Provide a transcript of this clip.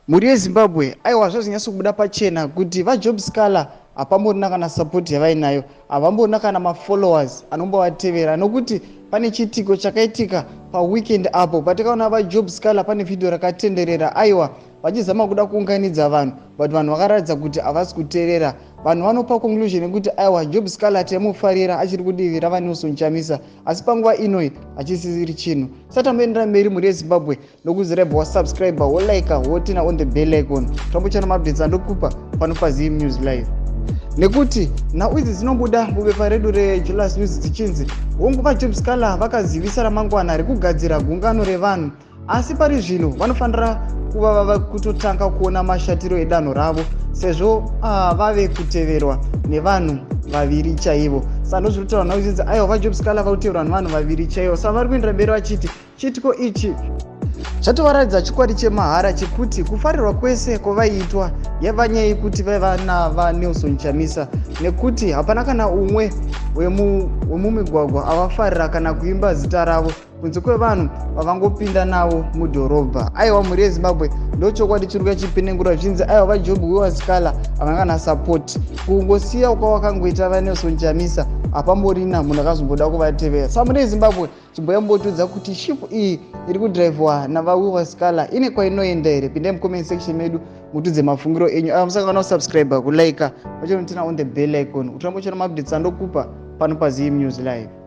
Mhuri yeZimbabwe, aiwa zvazonyatso kubuda pachena kuti vaJob Sikhala hapamborina kana support yavainayo, havamborina kana mafollowers anombovatevera, nokuti pane chiitiko chakaitika paweekend apo patikaona vaJob Sikhala pane vhidhiyo rakatenderera, aiwa vachizama kuda kuunganidza vanhu, but vanhu vakaratidza kuti havasi kuteerera. Vanhu vanopa conclusion yekuti aiwa, Job Sikhala taimufarira achiri kudivi raVaNelson Chamisa, asi panguva inoi hachisisiri chinhu. Satamboendera mberi, mhuri yeZimbabwe, nokuziraibva wasubscribe, wolike, woturn on the bell icon, tambochana maupdates andokupa pano paZim News Live, nekuti nhau idzi dzinobuda mubepa redu reJulas News dzichinzi hongu, vaJob Sikhala vakazivisa ramangwana rekugadzira gungano revanhu, asi pari zvino vanofanira kuva vava kutotanga kuona mashatiro edanho ravo, sezvo vave kuteverwa nevanhu vaviri chaivo. Saka ndozviri kutaura nhau idzi, aiwa, vaJob Sikhala vari kuteverwa nevanhu vaviri chaivo. Saka vari kuendera mberi vachiti chiitiko ichi chatovaratidza chokwadi chemahara chekuti kufarirwa kwese kwavaiitwa yaiva nyaya yekuti vaiva navaNelson Chamisa, nekuti hapana kana umwe wemumigwagwa avafarira kana kuimba zita ravo kunze kwevanhu vavangopinda navo mudhorobha. Aiwa, mhuri yeZimbabwe, ndo chokwadi chiri kuya chipinengura zvichinzi aiwa, vaJob Wiwa Sikhala havana kana support. Kungosiya kwavakangoita vaNelson Chamisa, hapamborina munhu akazomboda kuvatevera. Saka mhuri yeZimbabwe, chimboyambotiudza kuti ship iyi iri kudhiraivhwa navaWiwa Sikhala ine kwainoenda here? Pindai mucomment section medu, mutudze mafungiro enyu. Ava musangana kusubscribe, kulike, vachonoturn on the bell icon kuti rambochona maupdates andokupa pano paZim News Live.